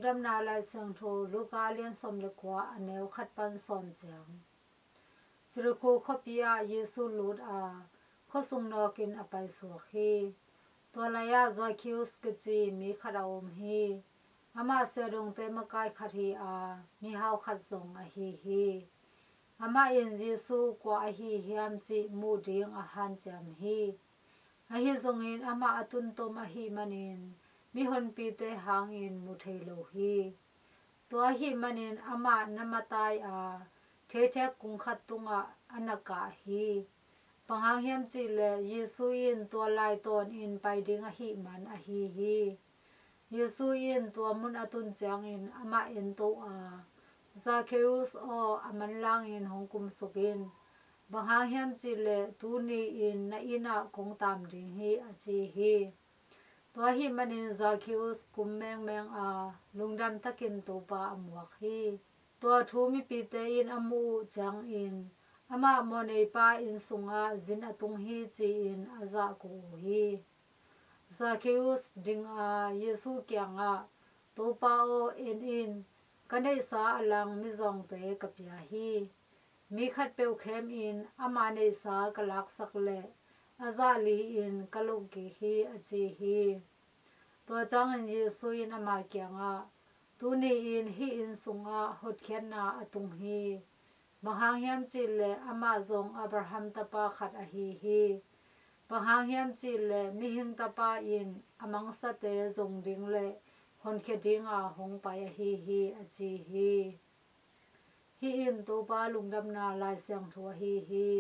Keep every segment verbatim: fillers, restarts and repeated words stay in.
Lungdamna Lai Siangtho Luka a lian sawm le kua, a neu khat pan sawm ciang. Jerikho khuapi ah Jesu lut a, khuasung nawkin a paisuak hi. Tua lai-ah Zakheus kici mi khat a om hi. Amah siadongte makai khat hi a, mihau khat zong ahi hi. Amah in Jesu kua ahi hiam cih muh ding a hanciam hi. Ahi zongin amah a tuntom ahih manin mihonpite hangin mu thei lo hi. Tua ahih manin amah na matai a, theithek kung khat tungah a na kah hi. Bang hang hiam cihleh Jesu in tua lai tawnin pai ding ahih man ahi hi. Jesu in tua mun a tun ciangin amah ento a, "Zakheus aw, a manlangin hong kumsuk in. Bang hang hiam cihleh tuni-in na inn ah kong taam ding hi," a ci hi. Tua ahih manin Zakheus kum mengmeng a, lungdam takin Topa a muak hi. Tua thu mipite in a muh uh ciangin, amah mawhneipa inn sungah zin a tung hi ci-in a zahko uh hi. Zakheus ding a, Jesu kiangah, "Topa aw, en in, ka neihsa a lang mizawngte ka pia hi. Mi khatpeuh khemin ama neihsa ka laksak leh a zah li-in ka loh kik hi," a ci hi. Tua ciangin Jesu in ama kiangah, "Tuni-in hih inn sungah hotkhiatna a tung hi. Bang hang hiam cihleh amah zong Abraham tapa khat ahi hi. Bang hang hiam cihleh Mihing Tapa in a mangsate zong ding le honkhia dinga hong pai ahi hi," a ci hi. Hih in Topa Lungdamna Lai Siangtho ahi hi.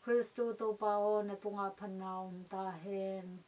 Khristu Topa aw, na tungah phatna om ta hen.